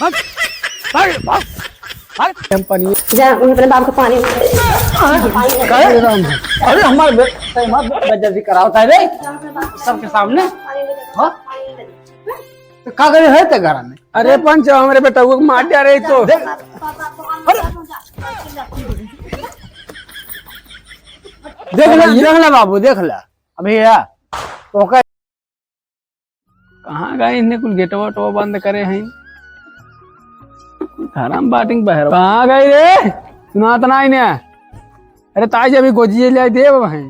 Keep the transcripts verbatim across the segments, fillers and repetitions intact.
भाग, भाग, भाग, भाग। हम पानी जा, उन्हें अपने बाप को पानी। अरे राम, अरे हमारे बे-, हमारे बेइज्जती करावत है रे। सबके सामने। हाँ? तो का करे है ते घर में? अरे पंच, हमरे बेटा वो मार दिया रे तो। देख, अरे, देख ले, देख ले बाबू, देख ले। अभी या, ओकर कहाँ गए इन्हें कुल गेटवा वेटवा बंद करे हैं? घर में बाटिंग बहर। कहाँ गए रे? सुनात ना इन्हें। अरे ताई जी अभी गोजिए ले आई देव हैं।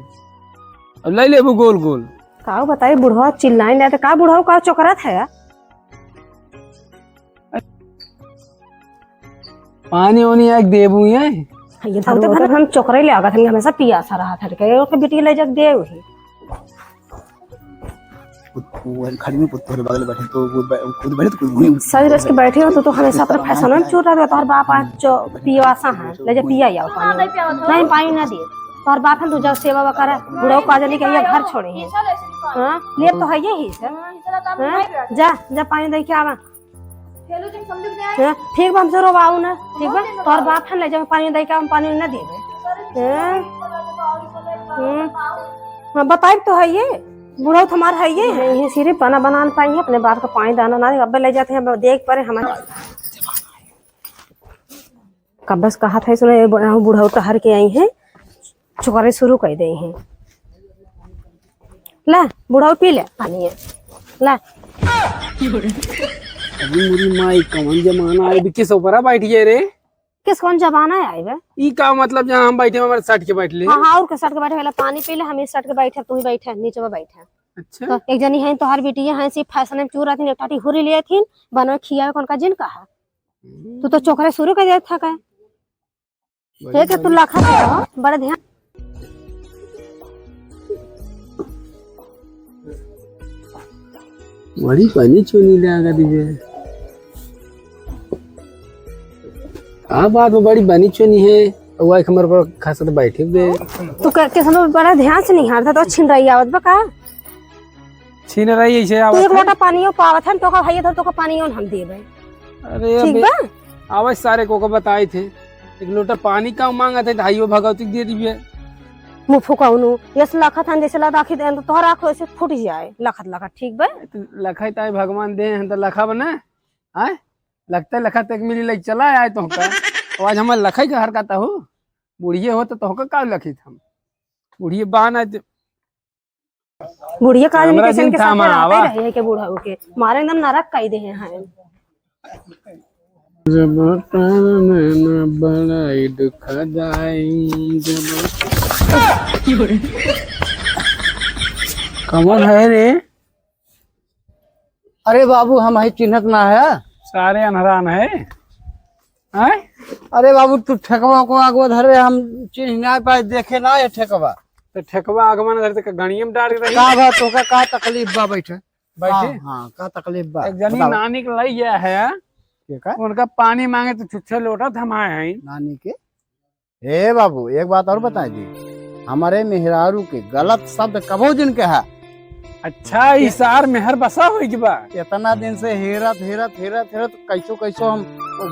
अब ले लेबू गोल गोल। का बताई बुढ़वा चिल्लाइन ले तो का बुढ़वा का चोकरत है? पानी ओनी एक देबू ये। ये तो, तो फिर हम चोकरे ले आगत हन, हमेशा पियासा रहा था के ओके बिटिया ले जाके देव ही। वो खड़ी में पुत्तोर बगल बैठे तो वो बै-, खुद बैठे तो कोई घूम सज रज के बैठे हो तो, तो हमेशा अपने फैशन में चूर रहा था। तोहर बाप आज जो पियासा है, ले जा पिया आओ पानी। नहीं, पानी ना दिए। तोहर बाप है, तू जाओ सेवा वा करे। बुढ़ऊ का जनी के ये घर छोड़े हैं। हाँ, ले तो है यही से। हाँ, जा, जा पानी दे के आवा। हाँ, ठीक बा, हमसे रोवाऊ ना, ठीक बा? तोहर बाप है, ले जा पानी दे के आवा, हम पानी ना दिए। हाँ, हाँ, बताइब तो है ये। बुढ़ऊ तो हमार है ये, है, ये सिर्फ बना बना न पाई है, अपने बाप का पानी दाना ना, अबे ले जाते हैं, अब देख परे हमारे। कब बस कहा था, सुनो, ये बुढ़ऊ, बुढ़ऊ टहर के आई हैं, चोकरे शुरू कर दे हैं। ला, बुढ़ऊ पी ले पानी है, ला। अभी मेरी माई, कौन जमाना है, अभी किस ऊपर बैठ गए रे? किस कौन जमाना है आई बे? ई का मतलब, जहाँ हम बैठे, हमारे सट के बैठ ले? हाँ, हाँ, और के सट के बैठे, पहले पानी पी ले, हम इस सट के बैठे, तू ही बैठे, नीचे में बैठे। अच्छा। तो एक जनी है, तोहार बिटिया है, सी फैशन में चूर रहती, एक टाटी हुरी लिए थी, बनवे खियावे कौन का जिन कहा। हम्म। तू तो चोकरे शुरू कर देत था का? बड़ी हे के तू बड़ी लखा के हो, बड़े ध्यान। बड़ी बनी चुनी लगा दीजिए। का बात बा, बड़ी बनी चुनी है, वो एक हमर पर खासा तो बैठे बे। तू के, के समय बड़ा ध्यान से नहीं हारता, तो छिन रही आवत बा का? छिन रही ऐसे तू आवत एक है। लोटा पानियो पावत है, तो का भैया धर, तो का पानियो हम देबे। अरे ठीक अबे, बा? आवाज सारे को, को बताए थे, एक लोटा पानी का मांगत है, धाइयो भगवती के दे दीजिए। मुँह फुकौनू, यस लखत हन जैसे लगा आँखी दे, तो तोहर आँख वैसे फूट जाए, लखत लखत, ठीक बा? तो लखाई ताई भगवान दे हैं, तो लखा बना, आय? लगता है लखत एक मिली लग चला आए तो का। तो आज हमारे लखाई का हरकत हो, बुढ़िए हो तो तोहका का लखी था? बुढ़िए बान आज बुढ़िया का आदमी कैसे इनके साथ रहते रहे हैं के बुढ़ऊ के मारे एकदम नरक कई दे हैं। जब प्राण में न बड़ा ही दुखदाई, जब कमल है रे? अरे बाबू, हम है चिन्हत ना है। सारे अनहरान है। हैं? अरे बाबू, तू ठेकवा को आगो धरे, हम चिन्ह ना पाए, देखे ना ये ठेकवा। तो ठेकवा आगमन धरे तो गणिये में डाल रही। का बा, तोका का तकलीफ बा? बैठे। बैठे? हाँ, हाँ, का तकलीफ बा? एक जनी बताओ। नानी के लई गया है। के का? उनका पानी मांगे तो छुच्छे लोटा थमाए हैं। नानी के? हे बाबू, एक बात और बताई दी, हमारे मेहरारू के गलत शब्द कबो जिन कहा। अच्छा, ई सार मेहर बसा होई के बा। इतना दिन से हेरत, हेरत, हेरत, हेरत, कैसो, कैसो हम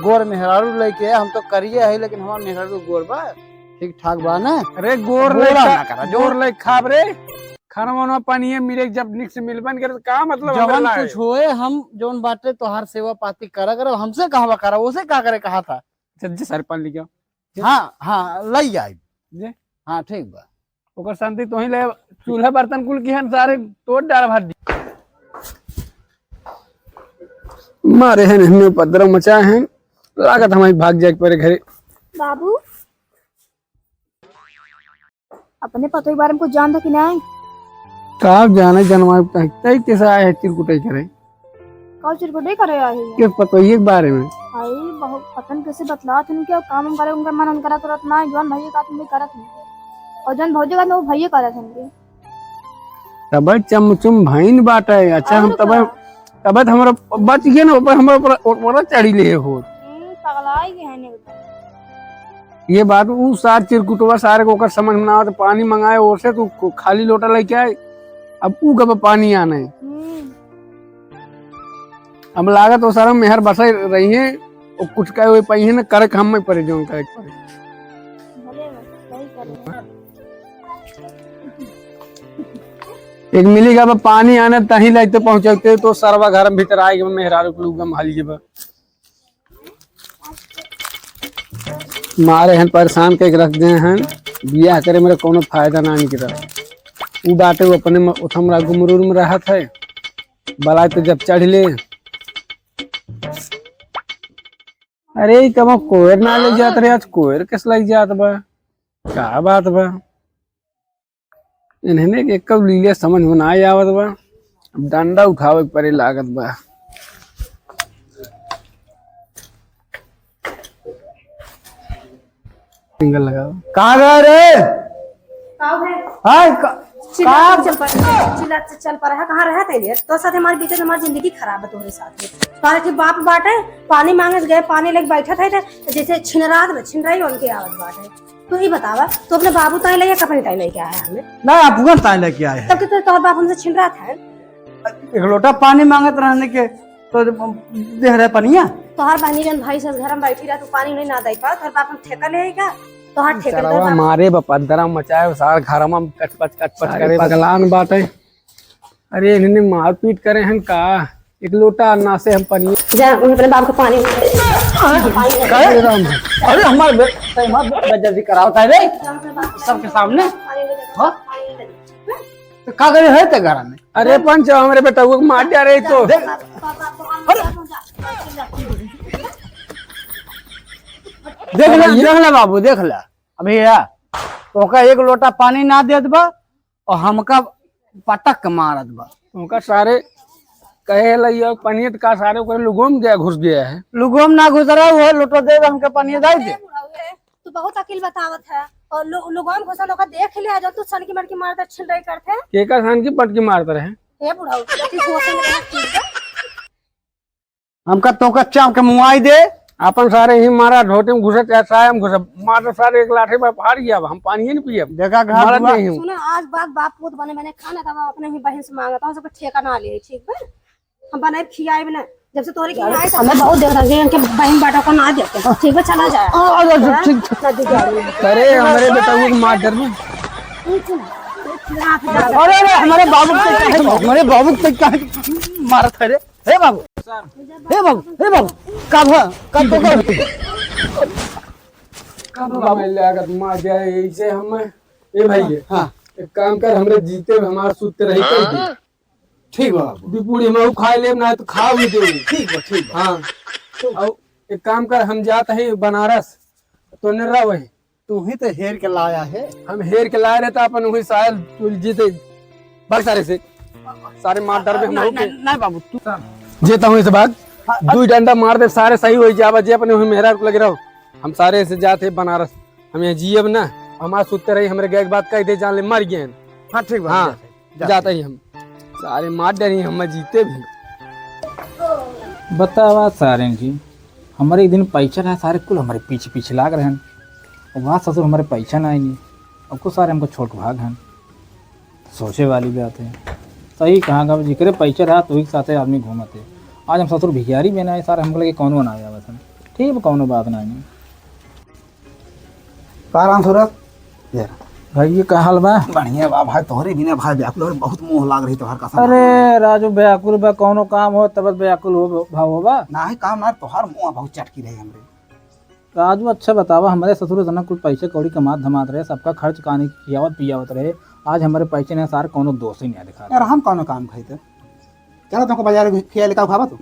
गोर मेहरारू लेके, हम तो करिए है, लेकिन हमार मेहरारू गोर बा, ठीक ठाक बा ना? अरे गोर गोरा लेके, ना करा, जो गोर लेके खाब रे। खाना वाना पानी है, मिले जब निक से मिलबन करे, तो का मतलब हमरा जवन लाए? कुछ होए, हम जौन बाटे तोहार सेवा पाती करा करा, हमसे कहवा करा, उसे का करे कहा था? जब जे सारे पानी लेके आओ। हाँ, हाँ, लई आई। जे? हाँ, ठीक बा। ओकर शांति तोही ले, चूल्हा बर्तन कुल की हन सारे तोड़ डाल भर दी। मारे हैं, हमें उपद्रव मचाए हैं, लागत हमारी भाग जाए के परे घरे। बाबू, अपने पतोह के बारे में कुछ जानता कि नहीं? का जाने जनवा, तई कैसे आए है चिरकुटाई करे? का चिरकुटाई करे आए हैं? के पतोहिए के बारे में? भाई, बहुत पतन कैसे बतलात हैं उनके, काम हम करे, उनका मन उनका करत ना, जौन भैया का तुम भी करत हैं। और जौन भौजी का वो भैया करत हैं उनके। तब चमचुम भईन बाटे। अच्छा, हम और तब, का? तब हमारा बच गए ना, ऊपर हमारा ऊपर, ऊपर चढ़ी ले हो। हम्म, पगलाई गए हैं एकदम। ये बात उ सार चिरकुटवा सारे को ओकर समझ में ना आवत, पानी मंगाए ओसे तू को-, खाली लोटा लेके आए, अब उ गब पानी आने। हम्म। अब लागत ओ सारा मेहर बसाई रही है, ओ कुछ कहे हुए पाई है ना, करे के हम में परे, जौन करे के परे। भले बस, सही करे। एक मिली गब पानी आने तही लाइते पहुँचते तो सरवा घर में भीतर आए गब मेहरारू के लुगा में हल गब। मारे हन परेशान कइके रख दे हन, बियाह करे मेरे कौनो फायदा ना निकला। उ बाटे उ अपने म-, ओथम रा गुमरूर में रहत है, बलाए तो जब चढ़ ले। अरे ई कब कोयर ना ले जात रहे, आज कोयर किस लग जात बा, का बात बा? इन्हने के कब लीले समझ में ना आवत बा। अब डंडा उठावे के परे लागत बा। सिंगल लगाओ। कहाँ गए रे? का है? हाँ, का, चिल्ला का? चल पर, चिल्ला चल पर है, कहाँ रहत है ये? तो साथ हमारे बीच में हमारी जिंदगी खराब है तुम्हारे साथ में। तारे के बाप बाटे, पानी मांगे गए, पानी लेके बैठा था, जैसे छिनरात में छिनराई उनके आवत बाटे। तू ही बतावा, तू अपने बाबू ताई लेके अपने ताई लेके आया हमें? ना, आप उगन ताई लेके आए हैं। तब कि तो तोहर बाप हमसे छिन रहा था। एक लोटा पानी मांगत रहने के, तो दे रहे पनिया। तोहर बहनी जन भाई से घर में बैठी रह, तू पानी नहीं ना दे पाओ, तोहर बाप हम ठेका ले का? तोहर ठेका ले सरवा तोहर बाप। मारे बा पद्दरा मचाए, सार घर में कचपच, कचपच सारे करे बा। पगलान बाटे। अरे, इन्हने मारपीट करे हन का? एक लोटा ना से हम पानी। जा, उन्हें अपने बाप को पानी दे। हाँ? पानी दे। अरे राम। अरे, हमार बे-, हमार बे-, बेइज्जती करावत है रे। जा, अपने बाप को सबके सामने। पानी दे। हाँ? पानी दे। तो का करे है ते घर में? अरे पंच, हमरे बेटा को मार दिया रे तो। देख। पापा, पापा, अरे। जा, जा, जा। देख ले, देख ले बाबू, देख ले। अभी या, तोका एक लोटा पानी ना देत बा, और हमका पटक के मारत बा। उनका सारे कहे लगियो पनियत का सारे ओकरे लुगोम गया, घुस गया है। लुगोम ना घुस रहा, वो लोटो दे, हमके पनियत दे दे। ए बुढ़ऊ, ए, तू बहुत अकिल बतावत है। और लो-, लुगोम घुसन ओकर देख ले, जो तू सनकी मनकी मारत छिनराई करत है। केकर सनकी पटकी मारत रहे? ए बुढ़ऊ, अति घुसन रहे, ठीक है? हमका तोका चाप के मुआई दे। अपन सारे ही मारा, धोती में घुसे चाहे साया में घुसे, मार दे सारे एक लाठी में फाड़ गया, हम पानी ही नहीं पिए। देखा घर मारा दुआ। नहीं हूँ। सुना, आज बाद बाप पूत बने, मैंने खाना तब अपने ही बहन से मांगा था, सबको ठेका ना ले, ठीक बा? हम बनाए खियाए भी ना, जब से तोरे के आए, हमें बहुत देख रहा है, इनके बहन बेटा को ना देते, ठीक बा, चला जाए। आ, आ, आ, हाँ? ठीक, ठीक। ना दे जाए। अरे, हमारे बेटा को मार डर में। अरे, अरे, हमारे बाबू को काहे, हमारे बाबू को काहे मारत है रे? हे बाबू, सर। हे बाबू, हे बाबू, का भा, का तो कर? का भा बाबू? मैं ले आकर मार जाए, इसे हम, ए भाई, हाँ। एक काम कर, हमरे जीते में हमार सुत्ते रही कर दे। ठीक बा बाबू। दू पूड़ी हम खाए लेब, ना तो खाओ ही दे। ठीक बा, ठीक बा। हाँ। और एक काम कर, हम जात है बनारस, तो न रहो वही। तू ही तो हेर के लाया है। हम हेर के लाए रहे तो अपन वही सायल तुल जीते। भाग सारे से। सारे मार डर में हम ना, लोग ना, के। ना बाबू, तू जे तो वहीं से भाग। हाँ, दुई डंडा मार दे, सारे सही हो जाबा, जे अपने वही मेहरा लगे रहो। हम सारे से जाते बनारस। हम यहाँ जियब ना, हमार सुत्ते रही, हमरे गए के बात कह दे, जान ले मर गए हैं। हाँ, ठीक बा, हाँ, जा, जा। जाते ही हम। सारे मार डरी, हम जीते भी। बतावा सारे जी, हमरे एक दिन पैसा रहा, सारे कुल हमरे पीछे पीछे लाग रहे हैं। और वहाँ ससुर हमरे पैसा ना आइनी, और कुछ सारे हमको छोट भाग हैं। सोचे वाली बात है। सही कहा, अब जिकरे पैसा रहा, तो ही साथे आदमी घूमत है। आज हम ससुर भिखारी में ना आए, सारे हमको लगे कौनो ना आया बस। ठीक बा, कौनो बात ना है। का राम सूरत? ये रहा। भाई, ये का हाल बा? बढ़िया बा भाई, तोहरे बिना भाई व्याकुल और बहुत मोह लाग रही तोहर कसम। अरे राजू, व्याकुल बा, कौनो काम हो तब व्याकुल हो, भाव हो बा। नाही काम ना, तोहर मोह बहुत चटकी रही हमरे। राजू, अच्छा बतावा, हमरे ससुर इतना कुछ पैसे कौड़ी कमात धमात रहे, सबका खर्च पानी खियावत पियावत रहे, आज हमरे पैसे नहीं, सार कौनो दोष ही नहीं दिखा। यार, हम कौनो काम खाई थे? चला, तुमको बाजार खिया लेकर खावा तू।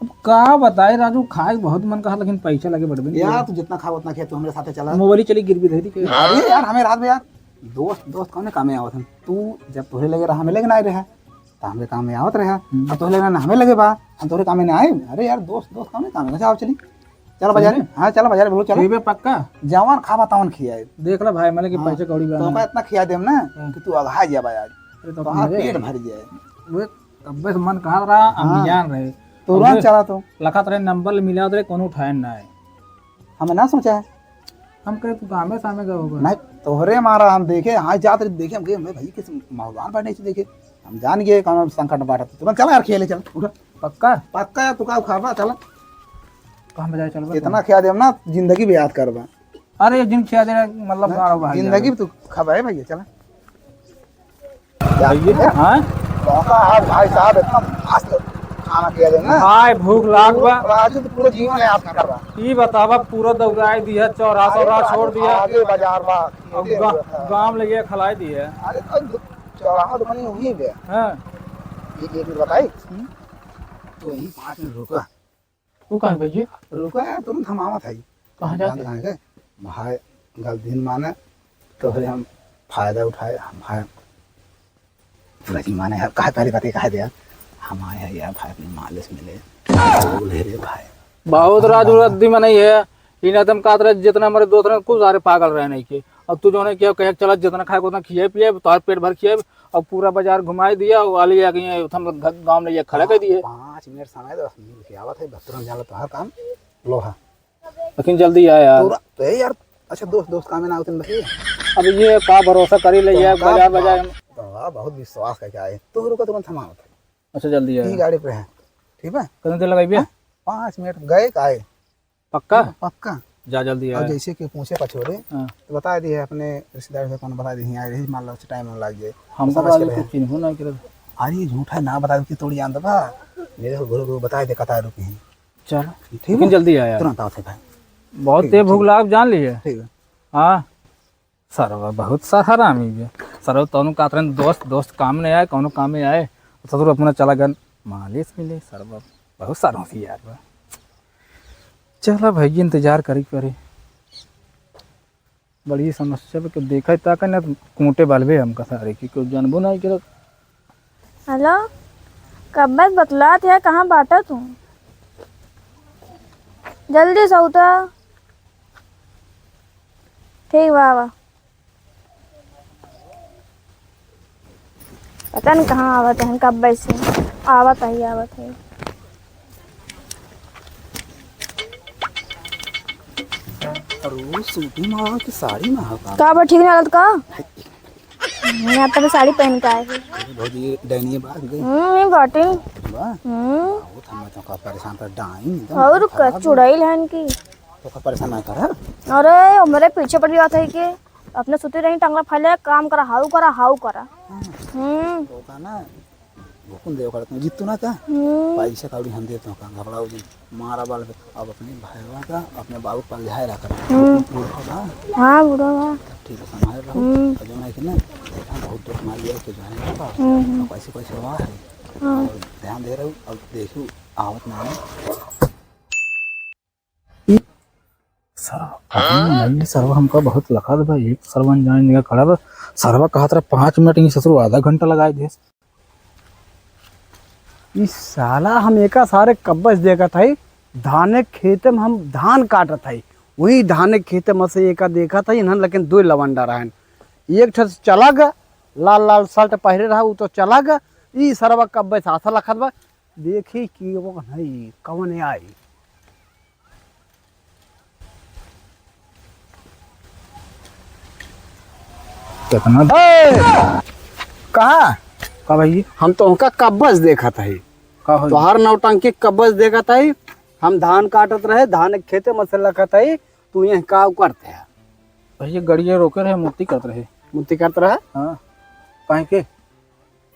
अब का बताए राजू, खाए के बहुत मन कहा, लेकिन पैसा लगे बड़बे नहीं यार, करे। तू जितना खाओ उतना खिया, तू हमरे साथे चला। मोबाइल चली गिरवी धरी के। अरे यार, हमें रात में यार, दोस्त, दोस्त कौने कामे आवत हैं? तू जब तोहरे लगे रहा, हमें लगे ना रहा, तो हमरे काम में आवत रहा। हम्म। अब तोहरे लगे ना, हमें लगे बा, हम तोहरे काम में ना आए। अरे यार, दोस्त, दोस्त कौने काम है? अच्छा, आओ चली। चला बाजार में। हाँ, चला बाजार में, बोलो, चला। खिएबे पक्का? जवन खाबा तवन खियाए। देख ला भाई, मतलब कि हाँ, पैसा कौड़ी बा तो ना। मैं इतना खिया देम ना हाँ। कि तू अघा जाबा आज। अरे तो तोहार अपने रे। पेट भर जाए। वो तब्बे से मन कहा रहा, हम हाँ। जान रहे। तुरंत अबे चला तो। लखत रहे, नंबर मिला रहे, कोनो उठाए ना है। हमें ना सोचा है। हम कहे तू गामे सामे गए होगा। नहीं, तोहरे मारा हम देखे, हाँ जात रहे देखे, हम कहे, "मैं भाई किस मौजवान पर नहीं देखे।" हम जान गए कौन संकट में बाटा। तुरंत चला यार, खेले चल, उठा। पक्का? पक्का है, तू का खाबा, चला। कहाँ बजाए चलबा? इतना खिया देम ना, जिंदगी भी याद करबा। अरे, जिन खिया दे, मतलब, ना, गाँव बाहर जिंदगी जाबा। तू खाबा है भैया, चला। भैया, हाँ? मौका आज भाई साहब इतना मस्त खाना खिया देना। भाई, भूख लाग बा। आज तो पूरा जीवन याद करबा। ई बतावा, पूरा दौड़ाई दिया, चौराहा, अरे, चौराहा छोड़ दिया। आगे बाजार बा, अब खेते गा-, हुआ था। गाँव ले गया, खिलाई दिया। अरे, तो दु-, चौराहा दुकान में हुई बे। हाँ। ये, ये भी बताई? हम्म। तो यही पाँच मिनट रुका। वो कहाँ भैया? रुका यार, तुरंत हम आवत है। कहाँ जाते? कहाँ के? भाई, गलती न माने, तोहरे हम फायदा उठाए, हम भाई, बुरा जी माने यार, काहे पहले बात ये कह दिया? हम आए हैं यार, भाई, अपने मालिक से मिले। बोल हे रे भाई। बहुत राजू रद्दी मनई है। इन एकदम कहत रहे, जितना हमारे दोस्त रहे, कुल सारे पागल रहे नहीं के। अब तू जो है क्या कहे, "चला, जितना खाए, उतना खिए पिए, तोहर पेट भर खिए।" अब पूरा बाजार घुमाई दिया, वो वाली आ गई है, हम लोग घ-, गाँव में ये खड़ा कर दिए। पाँच मिनट समय दो, मिल के आवत है, बस तुरंत जान लो, तोहर काम लोहा। लेकिन जल्दी आए यार। तोरा, तो ए यार, अच्छा, दोस्त, दोस्त काम में ना होते हैं बस ये। अब ये का भरोसा करी ले तो यार, का बाजार, बाजार। तो वाह, बहुत विश्वास करके आए। तो रुको, तुरंत हम आवत है। अच्छा, जल्दी आए। ई गाड़ी पे है, ठीक है? कितने देर लगाई भैया? हाँ? पाँच मिनट गए का आए। पक्का? पक्का। जा जल्दी और आए। जैसे कि पूछे पछोरे, हाँ। तो बता दिए अपने रिश्तेदार से, कौन बता दिए, यहाँ रही, मान लो, टाइम लग जाए। हमको समझ बता के दे, रहे। कुछ चिन्हो ना करे। अरे, झूठा ना बता, कि तोड़ी आंद बा। मेरे को गुरु, गुरु बता दे, कता रुकी हैं। चल, ठीक लेकिन है? जल्दी आया। तुरंत आओ, ठीक है। बहुत ठीक, तेज भूख ठीक। लाग, जान लिए। ठीक है। हाँ। सरवा बहुत सा हरामी बे। सरवा तोनु कहत रहन दोस्त, दोस्त काम नहीं आए, कौनो काम में आए। ससुर अपना चला गन मालिश मिले, सरवा बहुत सारा होशियार बा। चला भाई, इंतजार करी पड़े। बड़ी समस्या बा, कि देखा ताका ना, कूटे बालबे हमका सारे की, कोई जानबो नहीं करत। हेलो, कब्बे से बतलात है, कहाँ बाटा तू? जल्दी से उतर। ठीक बा, आवा। पता नहीं कहाँ आवत है, कब्बे से आवत है, आवत है। अरे, वो सूटी में आवा कि साड़ी में आवा? का बा, ठीक ना लगत का? हाय। मैं अब तक साड़ी पहन के आए हई। अरे भौजी, ये डैनिये बात गई। हम्म, ये बाटिन। बा? हम्म। बहुत हम तो का परेशान कर डाइन एकदम और का खराब है। चुड़ैल है इनकी। तो का परेशान ना करा। अरे, हमरे पीछे पड़ जात है कि अपने सुती रही, टंगरा फैले, काम करा, हाउ करा, हाउ करा। हाँ। हम्म। तो का ना, हुकुम देव करत हूँ, जीतू ना का? हम्म। पैसा कौड़ी हम देत हूँ का, घबराओ जिन, मारा बाल पे। अब अपने भाईवा का, अपने बाबू का लिहाज रखा। हम्म। बूढ़ा बा। हाँ, बूढ़ा बा। ठीक है, संभाल रहो। हम्म। और जो है कि ना, देखा, बहुत दुख मार लिया कि जाने का बा। हम्म, हम्म। अब ऐसे कैसे हुआ है? हाँ। और ध्यान दे रहो, अब देखो, आवत ना है। ई सरवा, कहाँ नहीं, सरवा हमका बहुत लखा दे बा, एक सरवा अनजाने जगह खड़ा बा। सरवा कहत रहा पाँच मिनट, ई ससुर आधा घंटा लगाए दे। ई साला हम एका सारे कब्बे से देखत हई, धाने के खेते में हम धान काटत हई, वही धाने के खेते में से एका देखत हई, इन्हन लेकिन दो लवंडा रहन, एक ठे चला ग, लाल लाल शर्ट पहिरे रहा, उ तो चला ग, ई सरवा कब्बे से आशा लखत बा, देखी कि वो नहीं, कौन आई? कितना ए! कहाँ? का भाई? हम तोहका कब्बे से देखत हई। का होई? तोहार नौटंकी कब्बे से देखत हई। हम धान काटत रहे, धान के खेते में से लखत हई, तू यहाँ का करत है? भैया, गड़िया रोके रहे, मूर्ति करत रहे। मूर्ति करत रहे? हाँ। काहे के?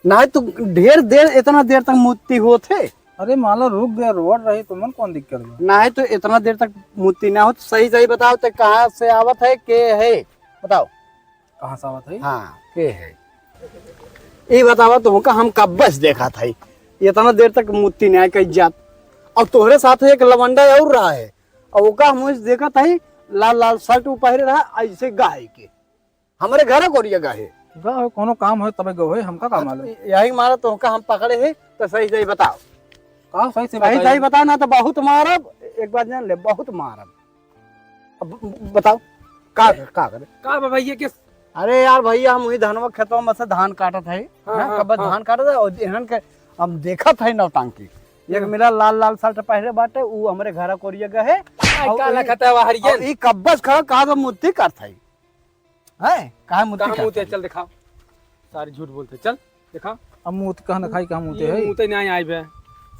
नाहीं तो ढेर देर, इतना देर तक मूर्ति होत है। अरे माला रुक गया, रोड रही तो मन कौन दिक्कत बा? नाहीं तो इतना देर तक मूर्ति ना होत। सही सही बताओ तो कहाँ से आवत है, के है? बताओ। कहाँ से आवत है? हाँ, के है? ये बतावा तो हमका, हम कब्बे से देखत हई, इतना देर तक मूर्ति नहीं कही जात। और तोहरे साथ एक लवंडा और रहा है, और ओका हम देखत हई, लाल लाल शर्ट उ पहिरे रहा, ऐसे गाय के। हमरे घरे गोरिया गए। गए हो, कोनो काम होय तबे गए होय, हमका का मालूम? यही मारा तो का हम पकड़े है, तो सही सही बताओ। का सही से सही बताई? सही बताओ ना तो बहुत मारब, एक बात जान ले, बहुत मारब। अब ब-, बताओ, का, का करे? का बा भैया, किस? अरे यार भैया, हम वही धनवा खेतवा में से धान काटत है, हाँ, हैं? हाँ, कब हाँ। धान काटत है और इन्हन के हम देखत है नौटंकी। एक मिला लाल लाल शर्ट पहरे बाटे, ऊ हमरे घर कोरिया गए है। आई और का ई, लखत है वहरियन? और ई कब्बस खड़ा कहा तो मूती करत है। हैं? कहा मूती कहाँ करत मूती है? है? चल दिखाओ। सारे झूठ बोलते। चल, दिखाओ। अब मूत कहाँ न खाई, कहाँ मूते ये है? मूते नहीं आई बे।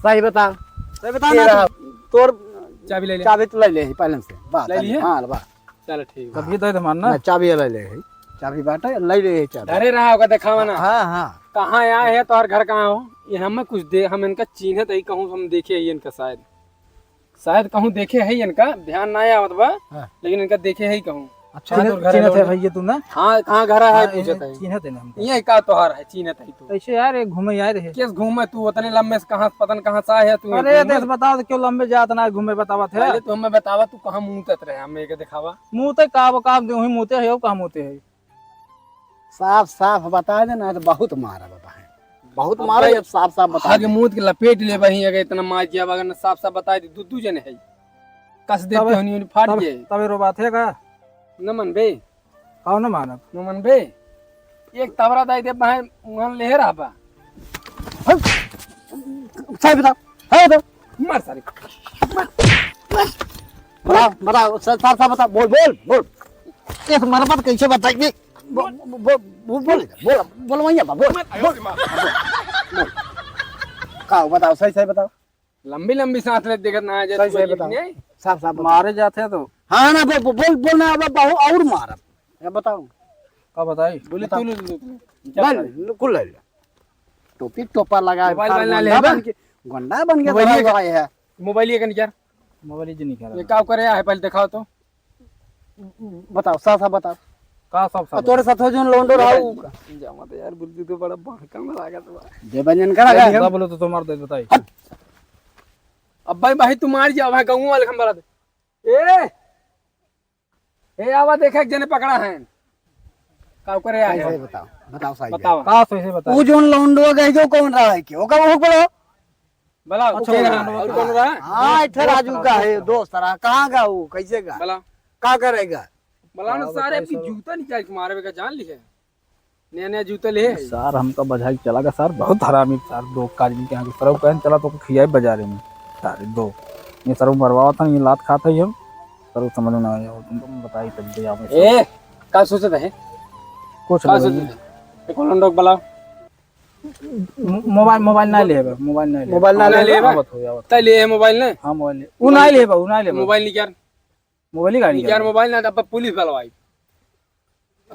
सही बता। सही बता ये ना। रहा। तोर चाबी ले ले। चाबी तो ले ले ही पहले से। बात ले है, लिए? हाँ, बा। चल ठीक बा। कभी दे दे मार ना। ना, चाबी ले ले ही। चाबी बाटे, ले ले ही चाबी। धरे रहा होगा, दिखावा ना। हाँ, हाँ। कहाँ आए है, तोहर घर कहाँ हो? ये हमें कुछ दे, हम इनका चीन्हत ही कहूँ, हम देखे ही इनका शायद। शायद कहूँ देखे है इनका, ध्यान ना आवत बा, हाँ। लेकिन इनका देखे है कहूँ। अच्छा, कहाँ चिन्ह-, तोर घर है चिन्हत है लोग? भैया तू ना? हाँ, कहाँ घर है हाँ, पूछत इन्हें है। चिन्हत है ना हमको। ये का तोहार है, चिन्हत है तू? ऐसे यार, एक घूमे आए रहे। किस घूमे तू? उतने लंबे से कहाँ, पता न कहाँ से आए है तू, अरे, घूमे? देख बताओ तो क्यों लंबे जात ना है, घूमे बतावत है। पहले तो हमें बतावा तू कहाँ मूतत रहे, हमें के दिखावा। मूते का, वो का, वहीं मूते है, वो कहाँ मूते है? साफ साफ बता दे ना तो बहुत मारा बाबा है। बहुत अब मारा भाई, जब साफ साफ बता आगे दे। मूत के लपेट ले बही, अगर इतना मार दिया, अगर न साफ साफ बता दे, दू, दू जने है। कस देते तबे, होनी, होनी फाट तबे, जाए। तबे रो बात है का? न मन बे। काओ न मानब? न मन बे। एक तबरा दाई दे बहन, उहन ले रहा बा। हट। सही बताओ, सही बताओ। मार सारे। बताओ, बताओ, साफ, साफ, साफ बताओ, बोल, बोल, बोल। एक मरबत कैसे बताइए? बो-, बो-, बो-, बोल, बोल, बोल, बोल, वहीं बा, बोल, बोल, बोल। का बताओ, सही, सही बताओ। लंबी, लंबी सांस ले, देखत ना है, जैसे सही, सही कोई बताओ। नहीं। साफ, साफ बताओ। मारे जाते हैं तो। हाँ ना, बो-, बो-, बोल, बोल ना, अब बहुत और मारब। ये बताओ। का बताई? बोले बताओ। तू ले, तू ले, तू ले। ले, कुल ले ले। टोपी टोपा लगा, मोबाइल सार वाइल ना गोंडा लेबा? बन के, गोंडा बन के मोबाइल खड़ा ये हुआ है। मोबाइल ये कन यार। मोबाइल ये नहीं करा। ये का करे है, पहले दिखाओ तो। बताओ, साफ साफ बताओ। का साफ साफ आ, तोरे बताओ? साथ हो जोन लौंडो रहा, उ का? जावा तो यार, बुद्धि तो बड़ा बहका में लागत बा। देवंजन का लगा है? बोलो तो तुम्हार दे बताई। हट। अब भाई, भाई, तू मार जा, भाई, गाँव वाले खंबा दे। ए! ए, आवा देखे, एक जने पकड़ा है। का करे आए सही, हो? सही बताओ, बताओ सही बताओ। है। का सही से बताओ? उ जोन लौंडो गए जो कौन रहा है के? ओका वो बोलो। भला, अच्छा, ओके, वो हाँ, और कौन रहा? हाँ, एक ठे राजू का है, दोस्त रहा। कहाँ का वो? कैसे का? भला। का करेगा? भला ना, सारे अपनी जूता निकाल के मारे का जान ली है। नया नया जूता ले। सार हमका बजाई के चला गया सार, बहुत हरामी सार, दो काजनी के यहाँ के सरऊ कहन चला तो खियाई बाजारे में। सारे दो। ये सरऊ मरवावा था, ये लात खात है हम। सरऊ समझ में ना आया, तुम बताई तब दे आप। ए, का सोचत है? कुछ का नहीं सोचत भैया। है? ए, कौन लोग बुलाओ? मो-, मोबाइल, मोबाइल ना लेबा, मोबाइल ना लेबा। मोबाइल ना ना लेबा? लेबा? आवत हो, आवत हो। तै ले मोबाइल ना? हाँ, मोबाइल ले। उ ना लेबा, उ ना लेबा। मोबाइल निकाल। मोबाइल ही गाड़ी निकाल, निकाल। मोबाइल ना, तब पुलिस बुलवाई।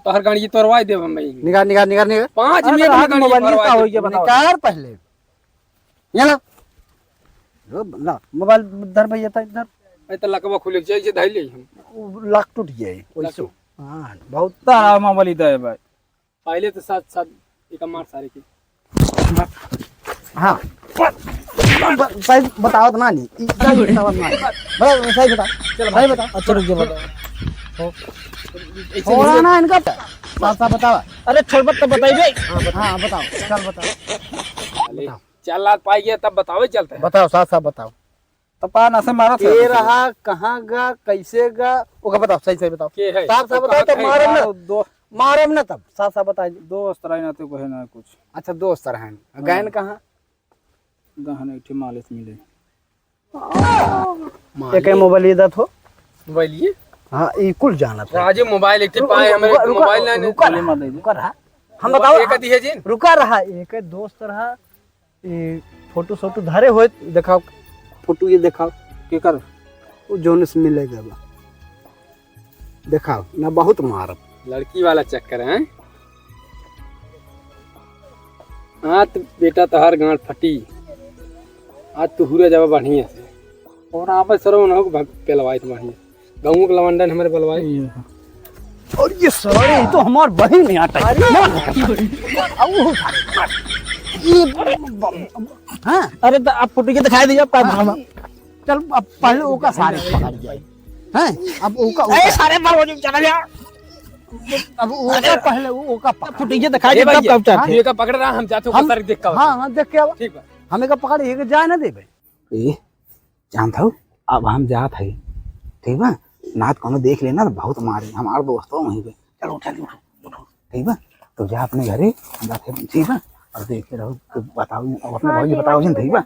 तोहर गाड़ी तोड़वाई देब हम भाई। निकाल, निकाल, निकाल, निकाल। पाँच अरे, मिनट में हाथ गाड़ी मोबाइल तोड़वाई का देब। हो गया, बताओ। निकाल पहले। ये ला। लो, ला, मोबाइल धर भैया, धर, धर। ए, तो लकवा खुले, जैसे धर ले हम। उ लक टूट गया है, लक वैसे। टूट। हाँ, बहुत। तारा मोबाइल ही दे भाई। पहले तो साथ, साथ एक मार सारे के। हाँ। ब-, ब-, सही बतावत ना नहीं। ई सही बतावत ना नहीं। बस, सही बता। चल, सही बता। अच्छा, रुक जा, बता। ऐसे थोड़ा नहीं। ना इनका साफ साफ बतावा। अरे, छोड़, मत तो बताइए। हाँ, बताओ। चल, बताओ। अरे, बताओ। चार लाख पाई गया, तब बतावे चलते हैं। बताओ, साफ साफ बताओ। तो पान ऐसे मारत है। के रहा, कहाँ गा, कैसे गा, ओका बताओ, सही सही बताओ। के है? साफ साफ तो बताओ, कहाँ तब है? मारब ना, मारो दो। मारब ना तब, साफ साफ बताई। दोस्त रहे ना तो कहे ना कुछ। अच्छा, दोस्त रहन। हाँ। गहन कहाँ? गहन एक ठे मालिक मिले। मालिक? एक मोबाइल ये दत हो। मोबाइल ये? हाँ, ई कुल जानत है। राजू मोबाइल एक ठे रु-, पाए, रु-, हमारे रुका, मोबाइल रुका, ना, रुका बोले रहा, मत दे दे। रुका रहा। हम मोबाइल बताओ, एक अधी है जी? रुका रहा, एक दोस्त रहा, ई फोटो सोटो धरे होए, देखाओ, फोटो ये देखाओ। केकर? वो जोन से मिले गए बा। देखाओ ना, बहुत मारब। लड़की वाला चक्कर है। आज तो बेटा तोहार गांड फटी। आज तू हुरा जावा बढ़िया से। और आप सरो ना हो भाग पेलवाई तो बढ़िया। गाँव के लवंडन हमारे बलवाए। ये है। और ये सारे, ये तो हमार बहिन है, आटा। अरे। मार। अब वो सारे, मार। ये ब-, ब-, ब-, हाँ। अरे, तो आप फोटो के दिखाई दीजिए, आपका हाँ। मामा। चल, अब पहले ओका सारे पकड़ जाए। हैं? अब ओका, अरे, ओका। सारे मार, वो जो चला गया। अब ओका अरे। पहले, वो ओका पकड़। फोटो के दिखाई दीजिए, हाँ? तब, तब, हाँ? ये का पकड़ रहा, हम जाते हैं, हम, ऊपर देख के आओ। हाँ, हाँ, देख के आओ। ठीक बा। हम एका पकड़, ये जाए ना देबे। ए, जानत हऊ, अब हम जात हई, ठीक बा? ना त कौनो देख लेना त बहुत मारी, हमार दोस्त हो वहीं पे। चलो, उठा, उठो, उठो, ठीक बा? तो जा अपने घरे, हम जात हई, ठीक बा? और देखे रहो, तो बताओ, अब अपने हाँ, भौजी ठीक बताओ बा, जिन, ठीक ठीक बा? बा।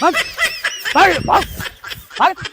भाग, भाग, भाग, भाग।